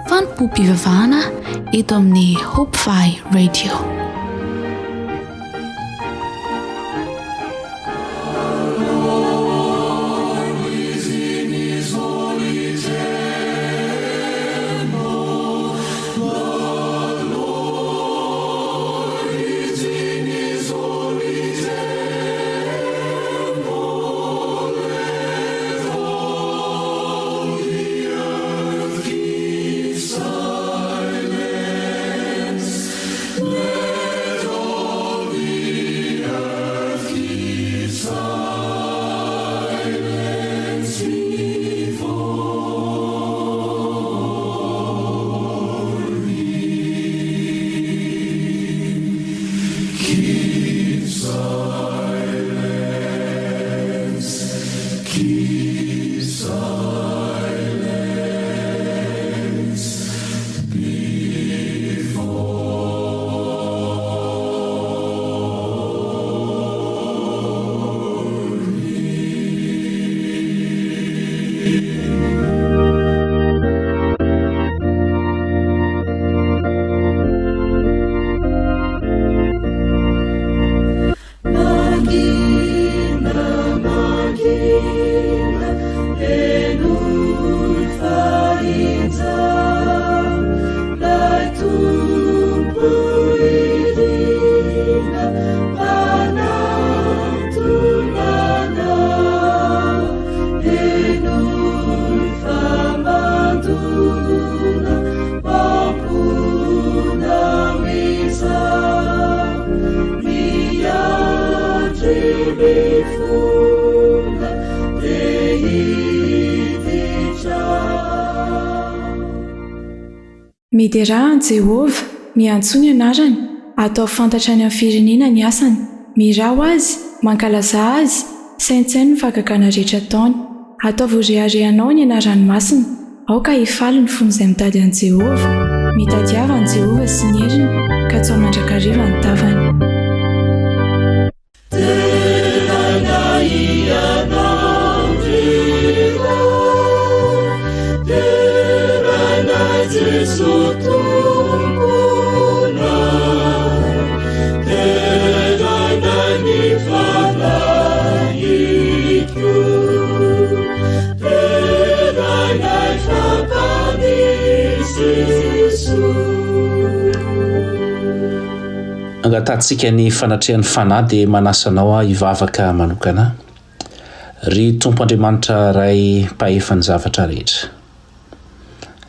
Fanompoam-pivavahana eto amin'ny Hope Fi Radio. Miderà an'i Jehovah, miantsoa ny anarany, ataovy fantatra any amin'ny firenena ny asany. Mihirà ho azy, mankalazà azy, saintsaino ny fahagagana rehetra ataony. Ataovy ho reharehanao ny anarany masina. Aoka hifaly ny fon'izay mitady an'i Jehovah. Mitadiava an'i Jehovah sy ny heriny, katsaho mandrakariva ny tavany. Deraina Ianao ry Ray, deraina Jeso Tomponay, deraina ny Fanahiko. Angatahantsika ny fanatrehan'ny Fanahy dia manasa anao aho hivavaka manokana. Ry Tompo Andriamanitra Ray mpahefa ny zavatra rehetra.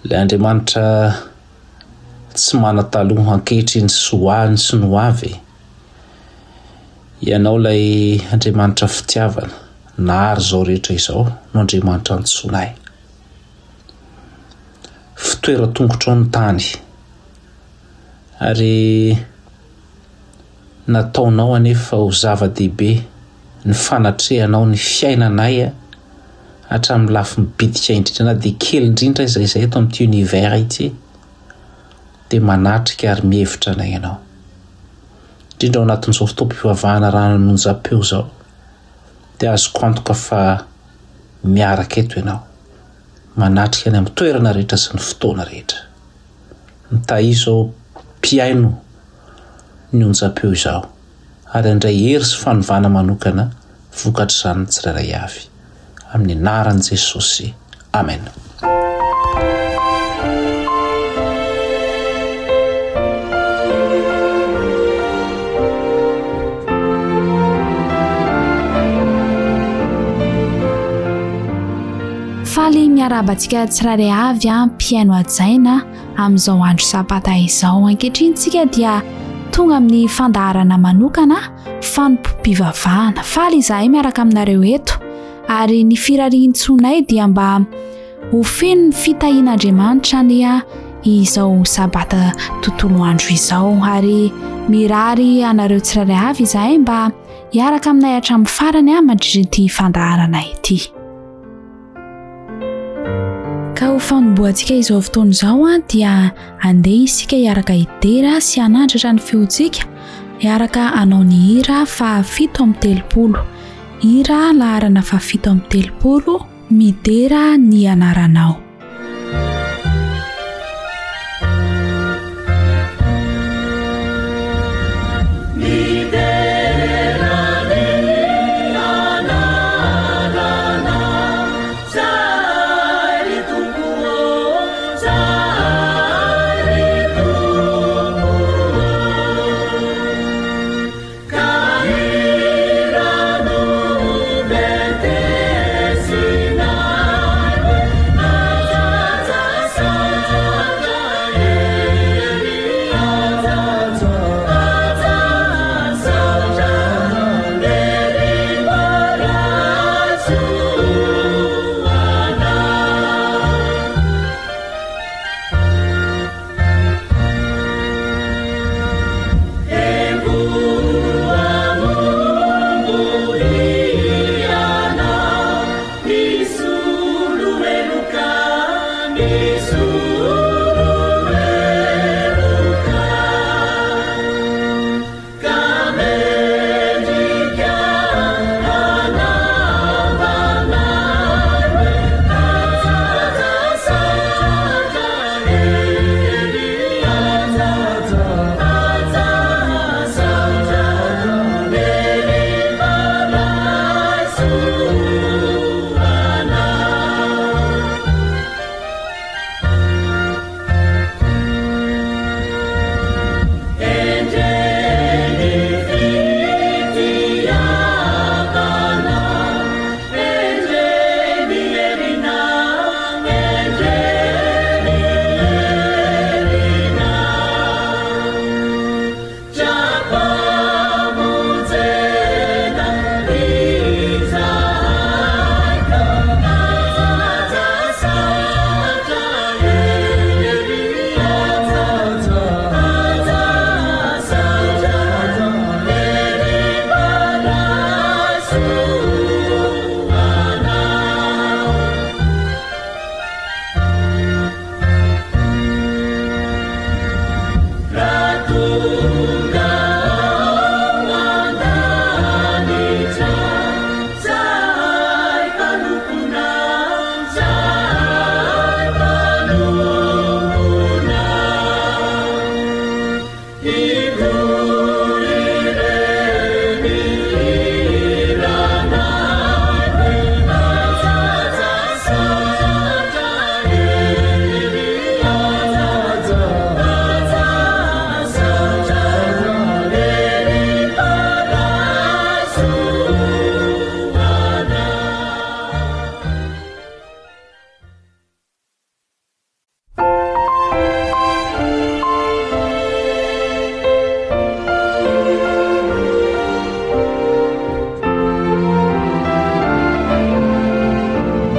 Ilay Andriamanitra tsy manan-taloha ankehitriny sy ho any sy ny ho avy. Ianao ilay Andriamanitra fitiavana, nahary izao rehetra izao no Andriamanitra antsoinay. Fitoeran-tongotrao ny tany, ary nataonao anefa ho zava-dehibe ny fanatrehanao ny fiainanay hatramin'ny lafiny bitika indrindra na dia kely indrindra aza izay eto amin'ity univers ity dia manatrika ary mihevitra anay ianao. Indrindra ao anatin'izao fotoam-pivavahana arahan'ny onjam-peo izao dia azoko antoka fa miaraka eto ianao, manatrika any amin'ny toerana rehetra sy ny fotoana rehetra. Mitahizo izao mpihaino ny onjam-peo izao ary handray hery sy fanovana manokana vokatr'izany ny tsirairay avy. Amin'ny anaran'i Jesosy. Amen. Faly miarahaba antsika tsirairay avy mpihaino hajaina amin'izao andro sabata izao. Ankehitriny tsika dia tonga amin'ny fandaharana manokana fanompoam-pivavahana. Faly izahay miaraka aminareo eto ary ny firarian-tsoanay dia mba ho feno ny fitahian'Andriamanitra anie izao sabata tontolo andro izao ary mirary anareo tsirairay avy izahay mba hiaraka aminay hatramin'ny farany mandritra ity fandaharana ity. Ka ho fanombohantsika izao fotoana izao dia andeha isika hiaraka hidera sy hanandratra ny feontsika hiaraka hanao ny hira faha-37. Hira laharana faha-37, Midera ny anaranao.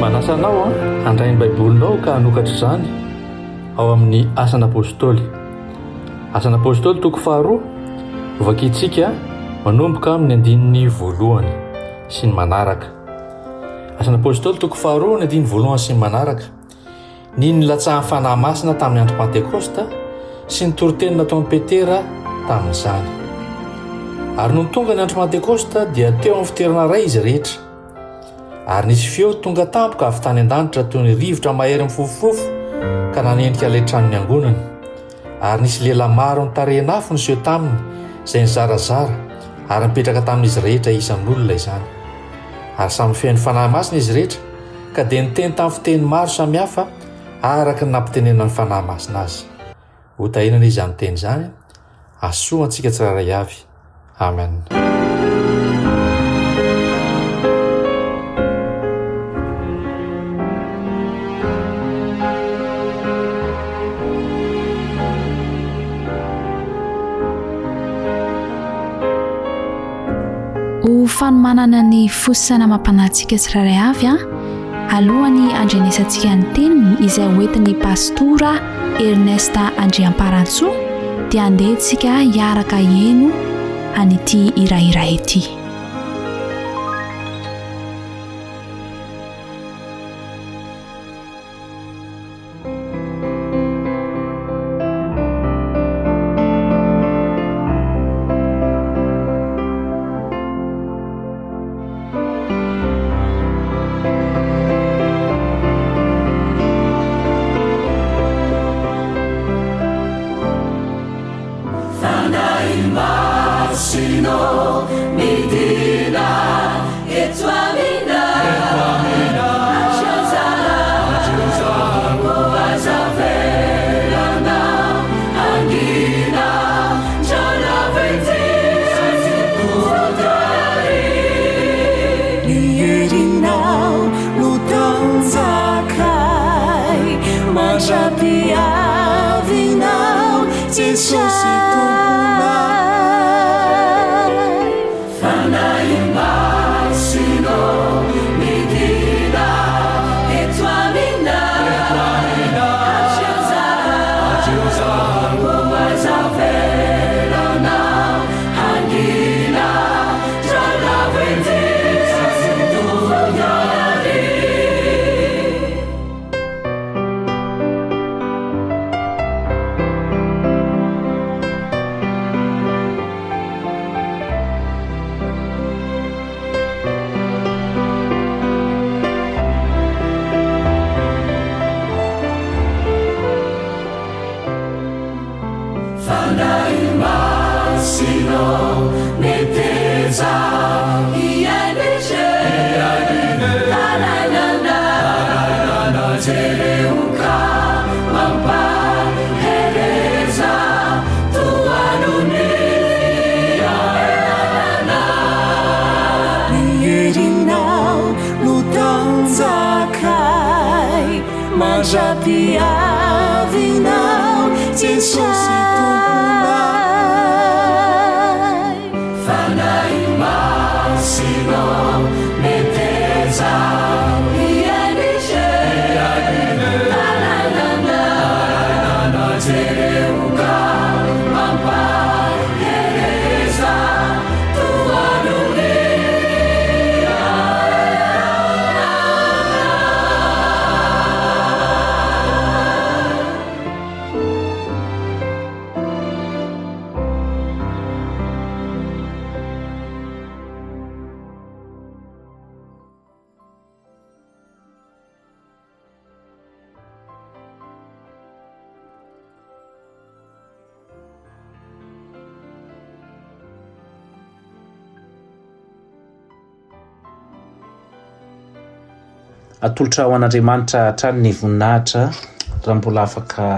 Manasa anao handray ny Baibolinao ka hanokatra izany ao amin'ny Asan'ny Apôstôly. Asan'ny Apôstôly toko faharoa, hovakintsika manomboka amin'ny andininy voalohany sy ny manaraka. Asan'ny Apôstôly toko faharoa, ny andininy voalohany sy ny manaraka. Ny nilatsahan'ny Fanahy Masina tamin'ny andro Pantekosta sy ny toriteny nataon'i Petera tamin'izany. Ary nony tonga ny andro Pantekosta dia teo amin'ny fitoerana iray izy rehetra. Ary nisy feo tonga tampoka avy tany an-danitra toy ny rivotra mahery mifofofofo ka nanenika ilay trano niangonany. Ary nisy lela maro nitarehin'afo niseho taminy izay nizarazara ary nipetraka tamin'izy rehetra isan'olona izany. Ary samy feno Fanahy Masina izy rehetra ka dia niteny tamin'ny fiteny maro samihafa araka ny nampitenenan'ny Fanahy Masina azy. Hotahiana anie izany teny izany, hahasoa antsika tsirairay avy. Amen. Ho fanomanana ny fo sy saina amam-panahintsika tsirairay avy, alohan'ny handrenesantsika ny teniny izay hoentin'ny Pastora Ernest Andriamparantsoa dia andeha tsika hiaraka hihaino an'ity hira iray ity. Fanahy Masina ô, midina eto aminay. Hatreo zahay, koa aza avelanao hangina. Ndralavo ety totary. Ny herinao no tanjakay mandra-piavinao Jesosy Tomponay. Fanahy Masina ô, midina eto aminay. Hatreo zahay, koa aza avelanao hangina. Dralavo ety Tomponay. Atolotra ho an'Andriamanitra hatrany ny voninahitra raha mbola afaka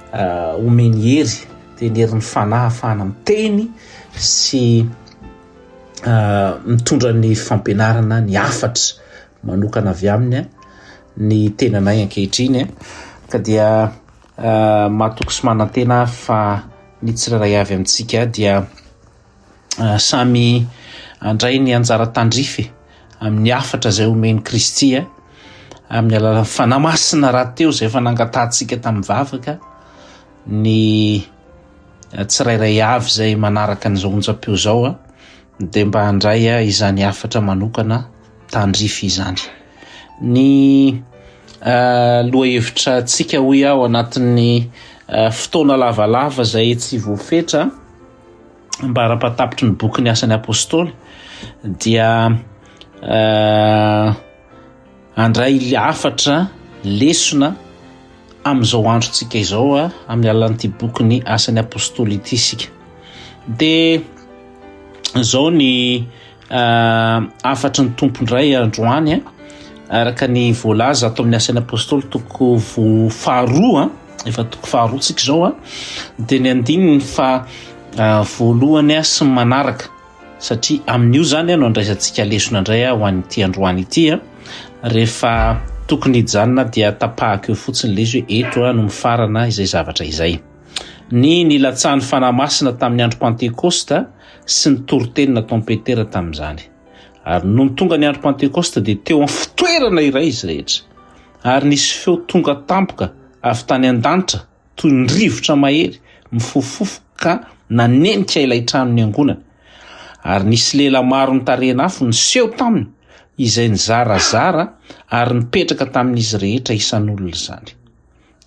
eh, omeny hery dia ny herin'ny fanahy ahafahana miteny sy eh, mitondra ny fampianarana ny hafatra manokana avy aminy ny tenanay ankehitriny ka dia eh, matoky sy manantena fa ny tsirairay avy amintsika dia Samy handray ny anjara tandrify amin'ny hafatra izay omen'i Kristy amin'ny alalan'ny Fanahy Masina rahateo izay efa nangatahantsika tamin'ny vavaka ny tsirairay avy izay manaraka an'izao onjam-peo izao dia mba handray izany hafatra manokana tandrify izany. Ny lohahevitra antsika hoy aho anatin'ny fotoana lavalava izay tsy voafetra ambara-patapitry ny bokin'ny Asan'ny Apostoly dia handray hafatra lesona amin'izao androntsika izao amin'ny alalan'ity bokin'ny Asan'ny Apostoly ity isika. Dia izao ny hafatry ny Tompo indray androany araka ny voalaza ato amin'ny Asan'ny Apostoly toko faharoa efa toko faharoa tsika izao a dia ny andininy fa voalohany sy ny manaraka satria amin'io zany no andraisantsika lesona indray ho an'ity androany ity a rehefa tokony hijanona dia tapahako eo fotsiny le izy hoe eto no mifarana izay zavatra izay ny nilatsahan'ny fanahy masina tamin'ny andro pantekosta sy ny toriteny nataon'i Petera tamin'izany ary nony tonga ny andro pantekosta dia teo amin'ny fitoerana iray izy rehetra Ary nisy feo tonga tampoka avy tany an-danitra toy ny rivotra mahery mifofofofo ka nanenika ilay trano niangonana. Ary nisy lela maro nitarehin'afo niseho taminy, izay nizarazara ary nipetraka tamin'izy rehetra isan'olona izany.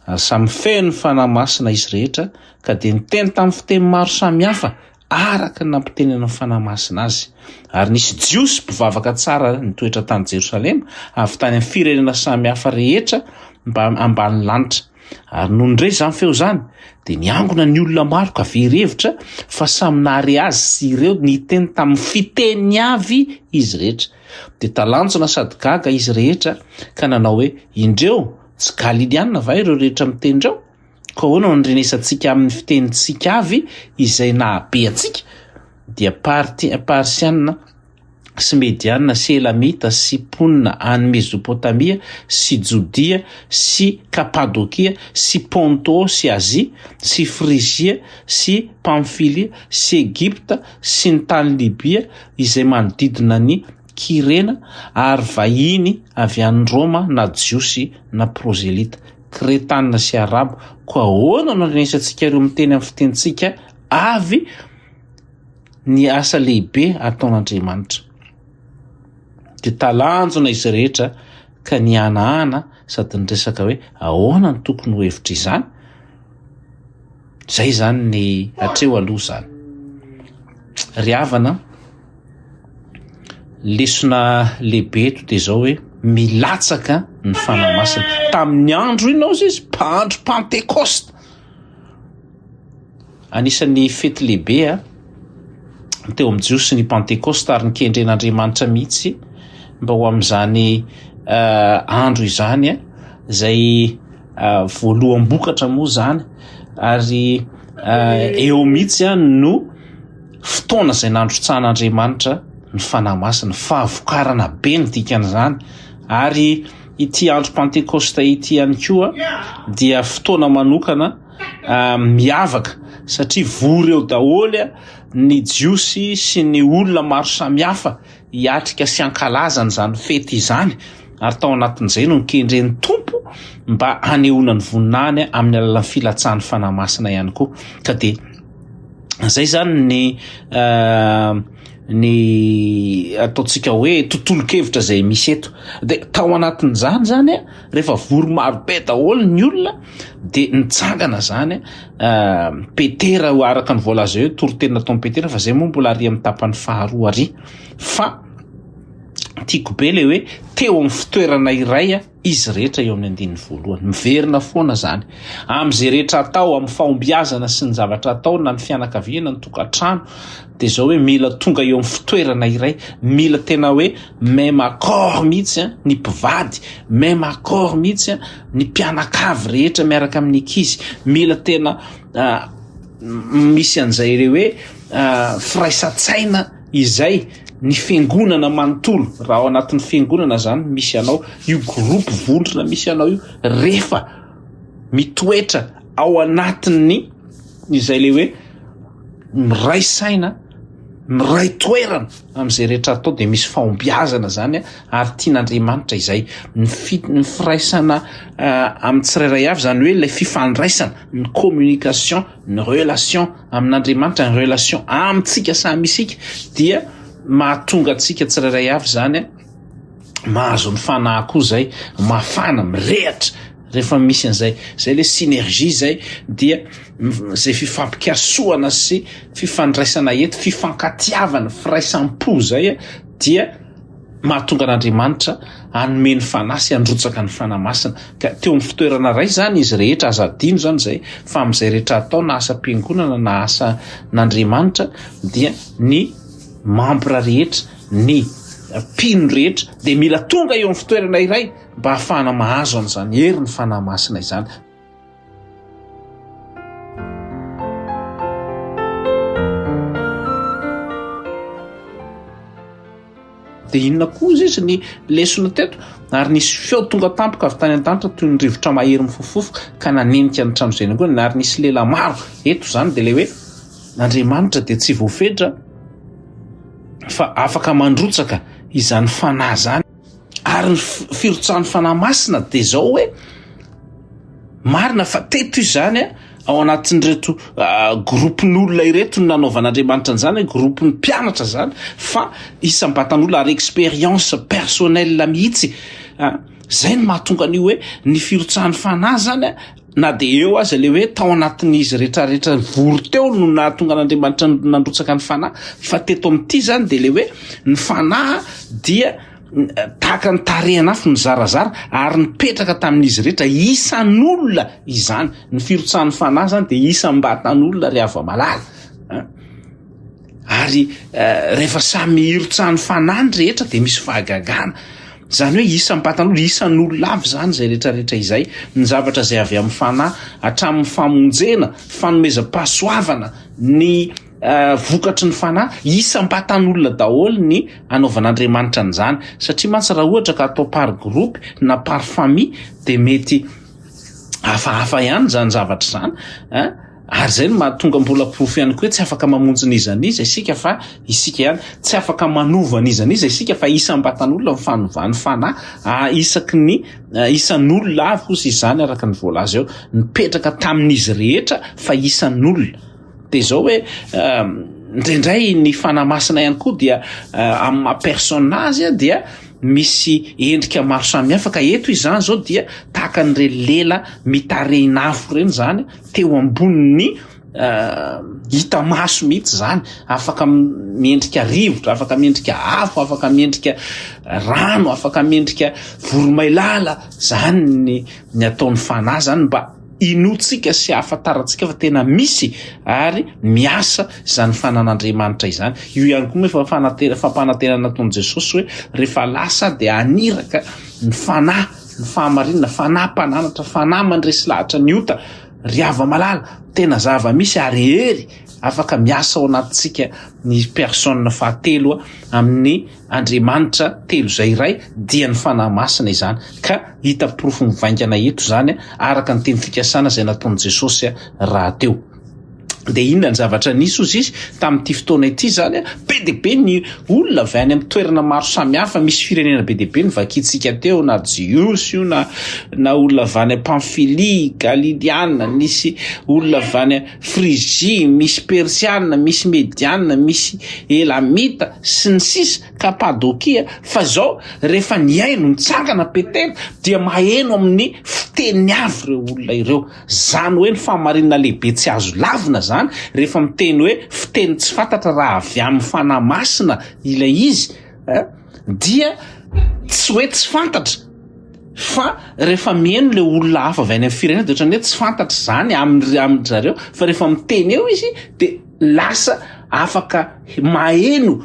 Ary samy feno ny Fanahy Masina izy rehetra ka dia niteny tamin'ny fiteny maro samihafa araka ny nampitenenan'ny Fanahy Masina azy. Ary nisy Jiosy mpivavaka tsara nitoetra tany Jerosalema, avy tany amin'ny firenena samihafa rehetra mba ambany lanitra. Ary nony re izany feo izany, dia niangona ny olona maro ka very hevitra fa samy nahare azy sy ireo niteny tamin'ny fiteniny avy izy rehetra. Dia talanjona sady gaga izy rehetra ka nanao hoe, Indreo, tsy Galiliana va ireo rehetra miteny ireo? Koa ahoana no andrenesantsika amin'ny fitenintsika avy izay nahabe antsika? Dia Parti, Parsiana sy Mediana sy Elamita sy mponina any Mezopotamia sy Jodia sy Kapadokia sy Ponto sy Azia sy Frizia sy Pamfilia sy Egypta sy ny tany Libia izay manodidina ny Kirena ary vahiny avy any Roma na Jiosy na prozelita. Kretana sy Arabo, koa ahoana no andrenesantsika ireo miteny amin'ny fitenintsika avy ny asa lehibe ataon'Andriamanitra? Dia talanjona izy rehetra ka nihanahana sady niresaka hoe ahoana no tokony ho hevitra izany? Izay izany ny hatreo aloha izany. Ry havana, Lesona lehibe eto dia izao hoe milatsaka ny Fanahy Masina. Tamin'ny andro inona ozy izy? Andro Pantekosta. Anisan'ny fety lehibe a. teo amin'ny Jiosy ny Pantekosta ary nikendren'Andriamanitra mihitsy mba ho amin'izany andro izany izay voaloham-bokatra moa izany ary eo mihitsy no fotoana izay nandrotsahan'Andriamanitra ny Fanahy Masina, fahavokarana be ny dikan'izany ary ity andro Pantekosta ity ihany koa dia fotoana manokana miavaka satria vory eo daholo ny Jiosy sy ny olona maro samihafa hiatrika sy hankalaza an'izany fety izany ary tao anatin'izay no nikendren'ny Tompo mba hanehoana ny voninahiny amin'ny alalan'ny filatsahan'ny Fanahy Masina ihany koa. Ka dia izay izany ny ny ataontsika hoe tontolon-kevitra izay misy eto. Dia tao anatin'izany izany rehefa vory marobe daholo ny olona dia nitsangana izany Petera araka ny voalaza eo toriteny nataon'i Petera fa izay moa mbola ary amin'ny tapany faharoa ary fa tiako be le hoe teo amin'ny fitoerana iray izy rehetra eo amin'ny andininy voalohany. Miverina foana izany. Amin'izay rehetra atao, amin'ny fahombiazana sy ny zavatra atao na ny fianakaviana, ny tokantrano, dia izao hoe mila tonga eo amin'ny fitoerana iray, mila tena hoe même accord mihitsy ny mpivady, même accord mihitsy ny mpianakavy rehetra miaraka amin'ny ankizy, mila tena misy an'izay ireo hoe firaisan-tsaina izay ny fiangonana manontolo, raha ao anatin'ny fiangonana zany misy anao, io groupe vondrona misy anao io, rehefa mitoetra ao anatin'ny izay le hoe miray saina, miray toerana amin'izay rehetra atao dia misy fahombiazana zany ary tian'Andriamanitra izay. Ny fi- ny firaisana amin'ny tsirairay avy zany hoe ilay fifandraisana, ny communication, ny relation amin'Andriamanitra, ny relation amintsika samy isika dia mahatonga antsika tsirairay avy zany mahazo ny fanahy koa zay, mafana, mirehatra rehefa misy an'izay, zay le synergie zay dia zay fifampikasohana sy fifandraisana eto, fifankatiavana, firaisam-po zay dia mahatonga an'Andriamanitra hanome ny Fanahy sy handrotsaka ny Fanahy Masina. Ka teo amin'ny fitoerana iray izany izy rehetra, aza adino izany izay, fa amin'izay rehetra atao na asam-piangonana na asan'Andriamanitra dia ny mambra rehetra, ny mpino rehetra dia mila tonga eo amin'ny fitoerana iray mba hahafahana mahazo an'izany herin'ny Fanahy Masina izany. Dia inona koa ozy izy ny lesona teto? Ary nisy feo tonga tampoka avy tany an-danitra toy ny rivotra mahery mifofofofo ka nanenika ny trano izay niangonana, ary nisy lela maro. Eto izany dia ilay hoe Andriamanitra dia tsy voafetra fa afaka mandrotsaka izany fanahy izany. Ary ny firotsahan'ny Fanahy Masina dia izao hoe, marina fa teto izy izany ao anatin'ireto groupe-n'olona ireto no nanaovan'Andriamanitra an'izany, groupe-n'ny mpianatra izany, fa isam-batan'olona ary expérience personnelle mihitsy. Izay no mahatonga an'io hoe ny firotsahan'ny Fanahy izany na dia eo aza ilay hoe tao anatin'izy rehetrarehetra vory teo no nahatonga an'Andriamanitra nandrotsaka ny Fanahy, fa teto amin'ity izany dia ilay hoe ny Fanahy dia tahaka ny tarehin'afo nizarazara ary nipetraka tamin'izy rehetra isan'olona izany. Ny firotsahan'ny Fanahy izany dia isam-batan'olona ry hava-malala. Ary rehefa samy irotsahan'ny Fanahy ny rehetra dia misy fahagagana. Izany hoe isam-batan'olona, isan'olona avy izany izay rehetra rehetra izay. Ny zavatra izay avy amin'ny Fanahy, hatramin'ny famonjena, fanomezam-pahasoavana, ny vokatry ny Fanahy, isam-batan'olona daholo ny anaovan'Andriamanitra an'izany. Satria mantsy raha ohatra ka atao par groupe na par famille dia mety hafahafa ihany izany zavatra izany an. Ary izay no mahatonga mbola porofo ihany koa hoe tsy afaka mamonjy n'iza n'iza isika fa isika ihany, tsy afaka manova n'iza n'iza isika fa isam-batan'olona ny fanovan'ny fanahy, isaky ny isan'olona avy hozy izany araka ny voalaza eo, nipetraka tamin'izy rehetra fa isan'olona. Dia izao hoe indraindray ny fanahy masina ihany koa dia amin'ny maha personne azy dia misy endrika maro samihafa ka eto izany izao dia tahaka an'ireny lela mitarehin'afo ireny izany, teo ambonin'ny hita maso mihitsy izany, afaka miendrika rivotra, afaka miendrika afo, afaka miendrika rano, afaka miendrika voromailala, zany ny ny ataon'ny fanahy zany mba. inoantsika sy ahafantarantsika fa tena misy ary miasa izany fanan'Andriamanitra izany. Io ihany koa moa efa fanantena, fampanantenana nataon'i Jesosy hoe rehefa lasa dia haniraka ny fanahy, ny fahamarinana, fanahy mpananatra, fanahy mandresy lahatra ny ota. Ry hava-malala, tena zava-misy ary hery afaka miasa ao anatintsika ny personne fahatelo amin'ny Andriamanitra telo izay iray dia ny Fanahy Masina izany ka hita porofo mivaingana eto izany araka ny teny fikasana izay nataon'i Jesosy rahateo. Dia inona ny zavatra nisy hozy izy tamin'ity fotoana ity izany? Be dia be ny olona avy any amin'ny toerana maro samihafa, misy firenena be dia be novakintsika teo, na Jiosy io na na olona avy any Pamfilia, Galiliana, nisy olona avy any Frigia, misy Persiana, misy Mediana, misy Elamita, sy ny sisa, Kapadokia, fa izao rehefa nihaino, nitsangana Petera, dia maheno amin'ny fiteniny avy ireo olona ireo. Izany hoe ny fahamarinana lehibe tsy azo lavina izany, rehefa miteny hoe fiteny tsy fantatra raha avy amin'ny Fanahy Masina ilay izy, dia tsy hoe tsy fantatra, Fa rehefa mihaino le olona hafa avy any amin'ny firenena de ohatran'ny hoe tsy fantatra izany amin-dry amin-dry zareo fa rehefa miteny eo izy de lasa afaka maheno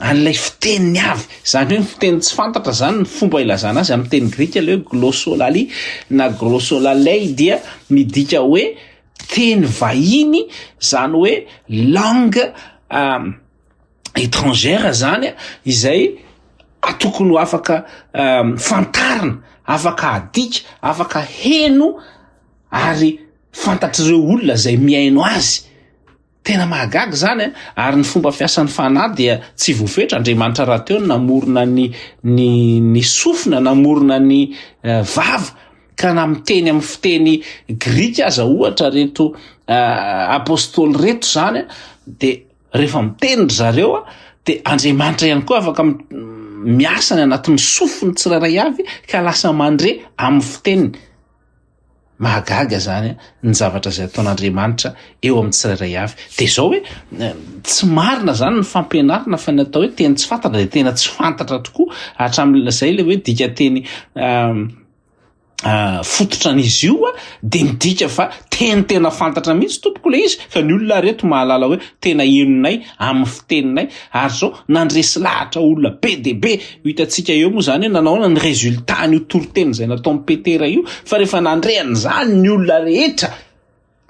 an'ilay fiteniny avy. Izany hoe ny fiteny tsy fantatra izany ny fomba ilazana azy amin'ny teny grika ilay hoe glossolalie na glossolalei dia midika hoe teny vahiny, izany hoe langue étrangère zany izay tokony ho afaka fantarina, afaka adika, afaka heno ary fantatr'ireo olona izay mihaino azy. Tena mahagaga izany a! Ary ny fomba fiasan'ny fanahy dia tsy voafetra, Andriamanitra rahateo no namorona ny ny ny sofina, namorona ny vava, ka na miteny amin'ny fiteny grika aza ohatra reto apôstôly reto zany dia Rehefa miteny ry zareo dia Andriamanitra ihany koa afaka miasa any anatin'ny sofiny tsirairay avy ka lasa mandre amin'ny fiteniny. Mahagaga zany ny zavatra izay ataon'Andriamanitra eo amin'ny tsirairay avy. Dia izao hoe tsy marina zany ny fampianarana fa ny atao hoe teny tsy fantatra dia tena tsy fantatra tokoa hatramin'izay ilay hoe dikanteny fototra an'izy io dia midika fa teny tena fantatra mihitsy tompoko ilay izy fa ny olona reto mahalala hoe tena henonay amin'ny fiteninay ary zao nandresy lahatra olona be dia be ho hitantsika eo moa zany hoe nanao ahoana ny résultat an'io toriteny izay nataon'i Petera io fa rehefa nandre an'izany ny olona rehetra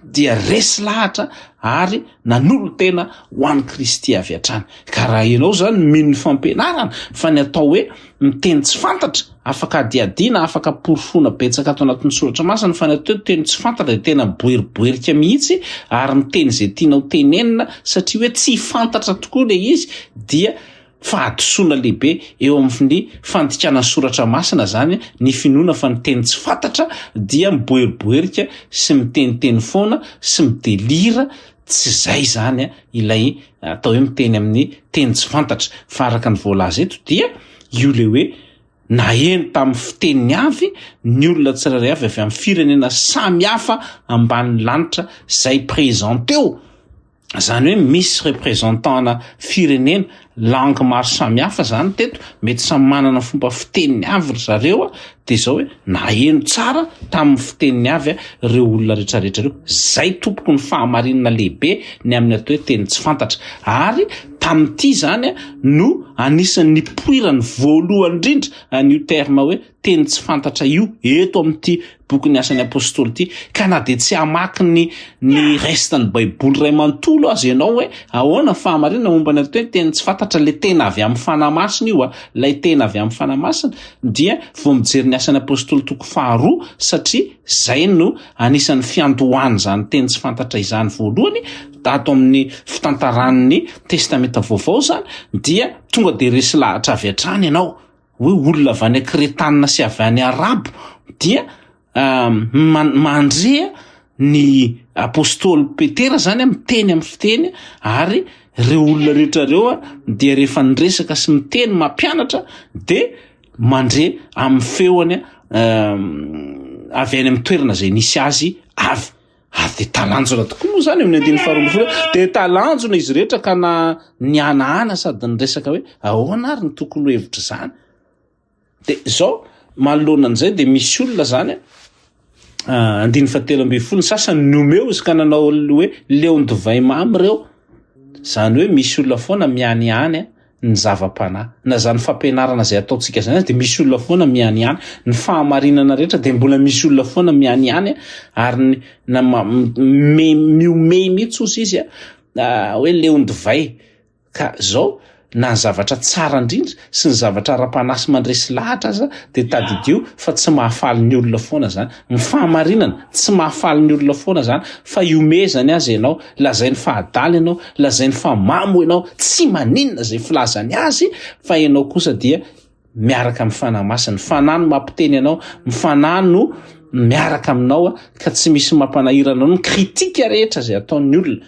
dia resy lahatra ary nanolo-tena ho an'i Kristy avy hatrany. Ka raha ianao izany mino ny fampianarana fa ny atao hoe miteny tsy fantatra, afaka hadihadiana, afaka porofoina betsaka ato anatin'ny soratra masina fa ny atao hoe teny tsy fantatra dia tena miboeriboerika mihitsy ary miteny izay tianao tenenina satria hoe tsy fantatra tokoa ilay izy dia Fahadisoana lehibe eo amin'ny fandikana ny soratra masina izany ny finoana fa ny teny tsy fantatra dia miboeriboerika sy miteniteny foana sy midelira, tsy izay izany ilay atao hoe miteny amin'ny teny tsy fantatra fa araka ny voalaza eto dia io ilay hoe naheno tamin'ny fiteniny avy ny olona tsirairay avy avy amin'ny firenena samy hafa ambanin'ny lanitra izay présent teo. Izany hoe misy représentant-na firenena, langue maro samihafa izany teto, mety samy manana fomba fiteniny avy ry zareo a, dia izao hoe naheno tsara tamin'ny fiteniny avy ireo olona rehetrarehetra ireo. Izay tompoko ny fahamarinana lehibe ny amin'ny atao hoe teny tsy fantatra. Ary tamin'ity izany no anisan'ny nipoirany voalohany indrindra an'io terme hoe teny tsy fantatra io eto amin'ity bokin'ny Asan'ny Apostoly ity, ka na dia tsy hamaky ny ny reste ny Baiboly iray manontolo aza ianao hoe ahoana ny fahamarinana momba ny atao hoe teny tsy fantatra, ilay tena avy amin'ny Fanahy Masina io a, ilay tena avy amin'ny Fanahy Masina dia vao mijery ny Asan'ny Apostoly toko faharoa satria izay no anisan'ny fiandohan'izany teny tsy fantatra izany voalohany ato amin'ny fitantaran'ny Testamenta Vaovao izany dia tonga dia resy lahatra avy hatrany ianao hoe olona avy any Kretanina sy avy any Arabo dia mandre ny apostoly Petera zany miteny amin'ny fiteny ary ireo olona rehetra ireo dia rehefa niresaka sy miteny mampianatra dia mandre amin'ny feony avy any amin'ny toerana izay nisy azy avy. Ary dia talanjona tokoa moa izany eo amin'ny andininy faharoa 12 dia talanjona izy rehetra ka na nihanahana sady niresaka hoe ahoana ary ny tokony ho hevitr'izany. Dia izao manoloana an'izay dia misy olona izany. Andininy fahatelo ambin'ny folo, ny sasany nomeo izy ka nanao hoe leon-divay mamy ireo. Izany hoe misy olona foana mianiany ny zava-panahy. Na izany fampianarana izay ataontsika izany aza dia misy olona foana mianiany. Ny fahamarinana rehetra dia mbola misy olona foana mianiany ary ny na mihomehy mihitsy ozy izy hoe leon-divay. Ka zao, na ny zavatra tsara indrindra sy ny zavatra ara-panahy sy mandresy lahatra aza dia tadidio fa tsy mahafaly ny olona foana izany. Ny fahamarinana, tsy mahafaly ny olona foana izany fa ihomehezany aza ianao, lazainy fa adala ianao, lazainy fa mamo ianao, tsy maninona izay filazany azy fa ianao kosa dia miaraka amin'ny Fanahy Masina. Ny Fanahy no mampiteny anao, ny Fanahy no miaraka aminao ka tsy misy mampanahirana anao ny kritika rehetra izay ataon'ny olona.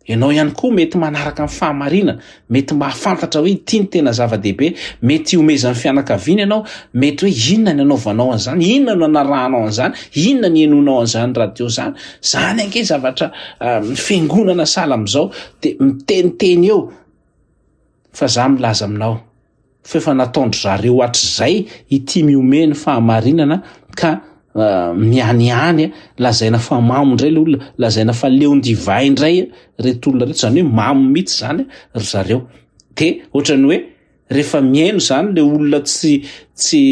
Ianao ihany koa mety manaraka ny fahamarinana, mety mahafantatra hoe ity no tena zava-dehibe, mety hihomezan'ny fianakaviana ianao, mety hoe inona ny anaovanao an'izany, inona no anarahanao an'izany, inona ny henoinao an'izany radio izany, izany ange zavatra fiangonana sahala amin'izao dia miteniteny eo fa za milaza aminao. fa efa nataon-dry zareo hatrizay ity mihomehy ny fahamarinana ka mianiany, lazaina fa mamo indray le olona, lazaina fa leon-divay indray reto olona reto, zany hoe mamo mihitsy zany ry zareo. De ohatran'ny hoe rehefa mihaino zany le olona tsy tsy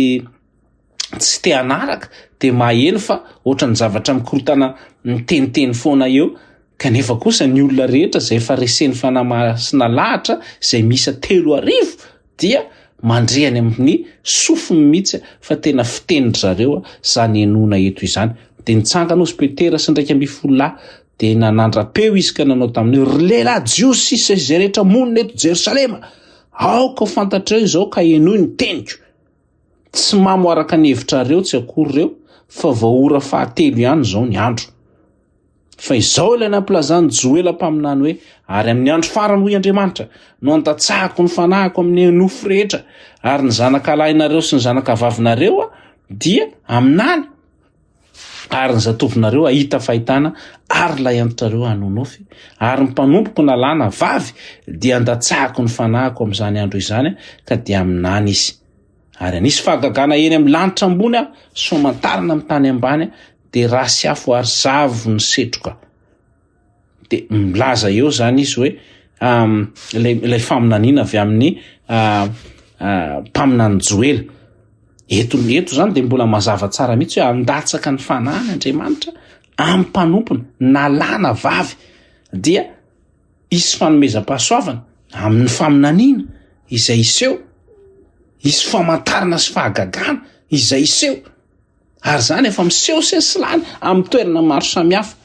tsy te hanaraka de maheno fa ohatran'ny zavatra mikorontana miteniteny foana eo kanefa kosa ny olona rehetra izay efa resen'ny Fanahy Masina lahatra izay miisa 3000 dia mandre any amin'ny sofiny mihitsy fa tena fitenin-dry zareo izany henoina eto izany. Dia nitsangana ozy Petera sy ny 11 lahy dia nanandra-peo izy ka nanao taminy hoe, Ry lehilahy Jiosy sy izay rehetra monina eto Jerosalema, aoka ho fantatrareo izao ka henoy ny teniko. Tsy mamo araka ny hevitrareo tsy akory ireo fa vao ora fahatelo ihany izao ny andro. Fa izao ilay nampilazan'i Joela mpaminany hoe, Ary amin'ny andro farany, hoy Andriamanitra, no handatsahako ny fanahiko amin'ny nofo rehetra, ary ny zanakalahinareo sy ny zanakavavinareo dia haminany, ary ny zatovonareo hahita fahitana, ary ny lahiantitrareo hanonofy, ary ny mpanompoko na lahy na vavy dia handatsahako ny fanahiko amin'izany andro izany, ka dia haminany izy. Ary hanisy fahagagana eny amin'ny lanitra ambony aho, sy famantarana amin'ny tany ambany, dia ra sy afo ary zavo ny setroka. Dia milaza eo izany izy hoe ilay, ilay faminaniana avy amin'ny mpaminany Joela. Eto, eto izany dia mbola mazava tsara mihitsy hoe handatsaka ny fanahiny Andriamanitra amin'ny mpanompony, na lahy na vavy, dia hisy fanomezam-pahasoavana amin'ny faminaniana izay hiseho, hisy famantarana sy fahagagana izay hiseho. Ary izany efa miseho sesilany amin'ny toerana maro samihafa.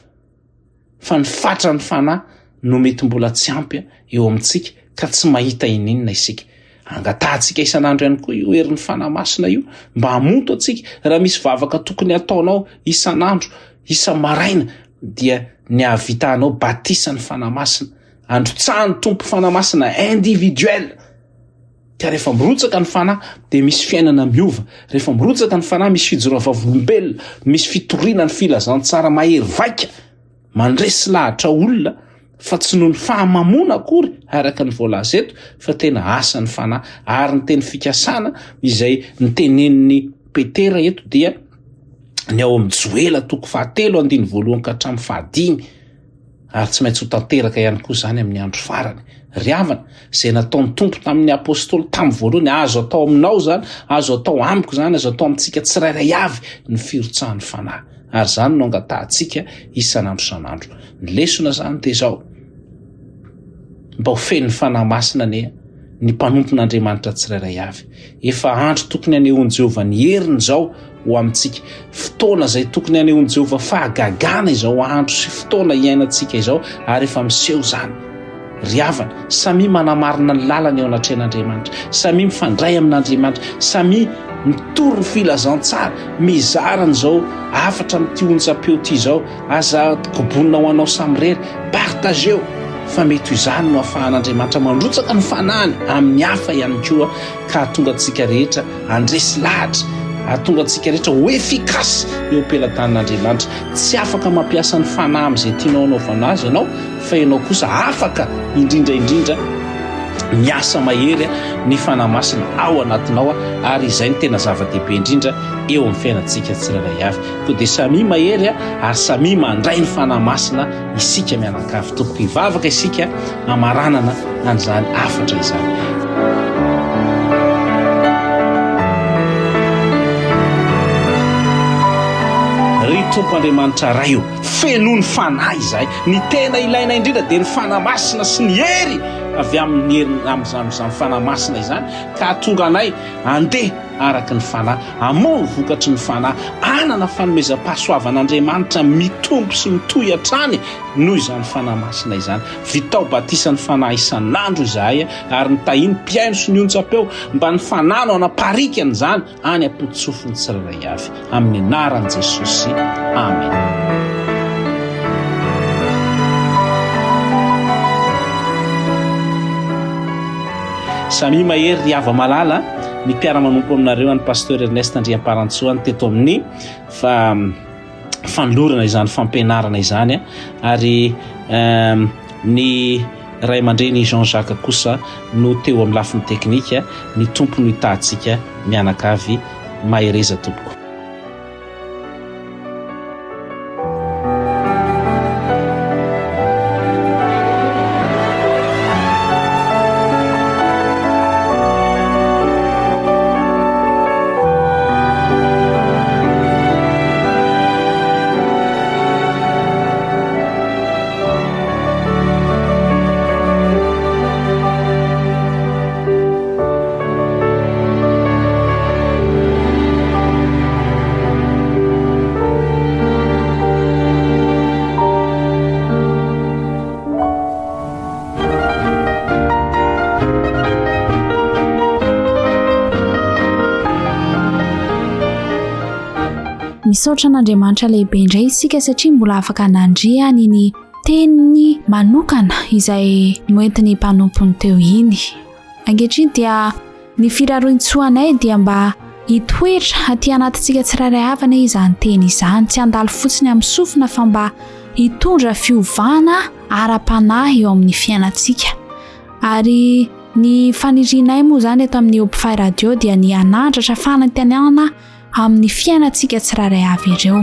Fa ny fatran'ny fanahy no mety mbola tsy ampy eo amintsika ka tsy mahita ininona isika. Angatahantsika isan'andro ihany koa io herin'ny Fanahy Masina io mba hamonto antsika. Raha misy vavaka tokony hataonao isan'andro, isa-maraina dia ny hahavitanao batisan'ny Fanahy Masina. Androtsahan'ny Tompo Fanahy Masina individuel. Ka rehefa mirotsaka ny Fanahy dia misy fiainana miova. Rehefa mirotsaka ny Fanahy misy fijoroana vavolombelona, misy fitoriana ny filazantsara mahery vaika, mandresy lahatra olona fa tsy noho ny fahamamoana akory araka ny voalaza eto fa tena asan'ny Fanahy. Ary ny teny fikasana izay nitenenin'i Petera eto dia ny ao amin'ny Joela toko fahatelo andiny voalohany ka hatramin'ny fahadimy. Ary tsy maintsy ho tanteraka ihany koa izany amin'ny andro farany. Ry havana, izay nataon'ny Tompo tamin'ny Apostoly tamin'ny voalohany, azo atao aminao izany, azo atao amiko izany, azo atao amintsika tsirairay avy ny firotsahan'ny Fanahy. Ary izany no angatahantsika isan'andro isan'andro. Ny lesona izany dia izao, mba ho feno ny Fanahy Masina anie ny mpanompon'Andriamanitra tsirairay avy. Efa andro tokony hanehoan'i Jehovah ny heriny izao ho amintsika. Fotoana izay tokony hanehoan'i Jehovah fahagagana izao andro sy fotoana iainantsika izao, ary efa miseho izany. Ry havana, samia manamarina ny lalany eo anatrehan'Andriamanitra, samia mifandray amin'Andriamanitra, samia mitory ny filazantsara, mizara an'izao hafatra amin'ity onjam-peo ity izao, aza kobonina ho anao samirery, partageo, fa mety ho izany no ahafahan'Andriamanitra mandrotsaka ny fanahiny amin'ny hafa ihany koa ka hahatonga antsika rehetra handresy lahatra, hahatonga antsika rehetra ho efficace eo am-pelatanan'Andriamanitra. Tsy afaka mampiasa ny fanahy amin'izay tianao hanaovana azy ianao, fa ianao kosa afaka indrindra indrindra. Miasa mahery ny Fanahy Masina ao anatinao ary izay no tena zava-dehibe indrindra eo amin'ny fiainantsika tsirairay avy. Koa dia samia mahery ary samia mandray ny Fanahy Masina isika mianakavy. Tompoko hivavaka isika hamaranana an'izany hafatra izany. Ry Tompo Andriamanitra Ray o, fenoy ny Fanahy izahay. Ny tena ilaina indrindra dia ny Fanahy Masina sy ny hery avy amin'ny heriny amin'izany Fanahy Masina izany ka hahatonga anay handeha araka ny Fanahy, hamoa ny vokatry ny Fanahy, hanana fanomezam-pahasoavan'Andriamanitra mitombo sy mitohy hatrany noho izany Fanahy Masina izany. Vitao batisan'ny Fanahy isan'andro izahay ary ny tahian'ny mpihaino sy ny onjam-peo mba ny Fanahy no hanaparikana izany any am-pototsofin'ny tsirairay avy. Amin'ny anaran'i Jesosy. Amena. Samia mahery ry hava-malala, ny mpiara-manompo aminareo an'i Pasteur Ernest Andriamparantsoa ny teto amin'ny fa fanolorana izany fampianarana izany ary ny ray aman-dreny Jean Jacques kosa no teo amin'ny lafiny teknika, ny Tompo no hitahantsika mianakavy, mahereza tompoko. Misaotra an'Andriamanitra lehibe indray isika satria mbola afaka nandre an'iny teniny manokana izay noentin'ny mpanompony teo iny. Ankehitriny dia ny firarointsoanay dia mba hitoetra aty anatintsika tsirairay avy anie izany teny izany, tsy handalo fotsiny amin'ny sofina fa mba hitondra fiovana ara-panahy eo amin'ny fiainantsika. Ary ny fanirianay moa izany eto amin'ny Hopfy Radio dia ny hanandratra fanantenana amin'ny fiainantsika tsirairay avy ireo.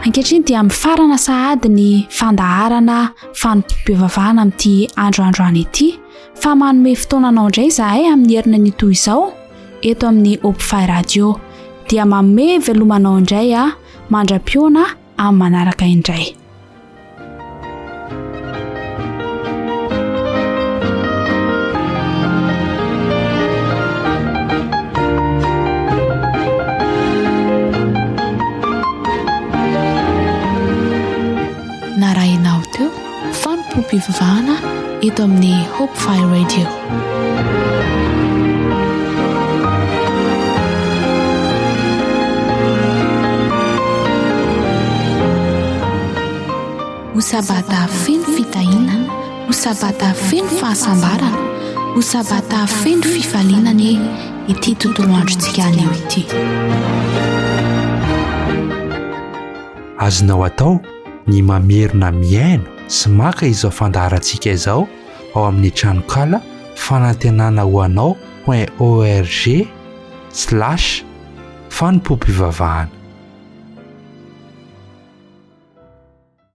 Ankehitriny dia mifarana sahady ny fandaharana fanompoam-pivavahana amin'ity andro androany ity fa manome fotoana anao indray izahay amin'ny herina ny toy izao eto amin'ny Hopfy Radio dia manome velomanao indray a mandra-piona amin'ny manaraka indray. Narahinao teo fanompoam-pivavahana eto amin'ny Hope Fire Radio. Ho sabata feno fitahiana, ho sabata feno fahasambarana, ho sabata feno fifaliana anie ity tontolo androntsika anio ity. Azonao atao ny mamerina mihaino sy maka izao fandaharantsika izao ao amin'ny tranonkala fanantenana ho anao point org slash fanompoam-pivavahana.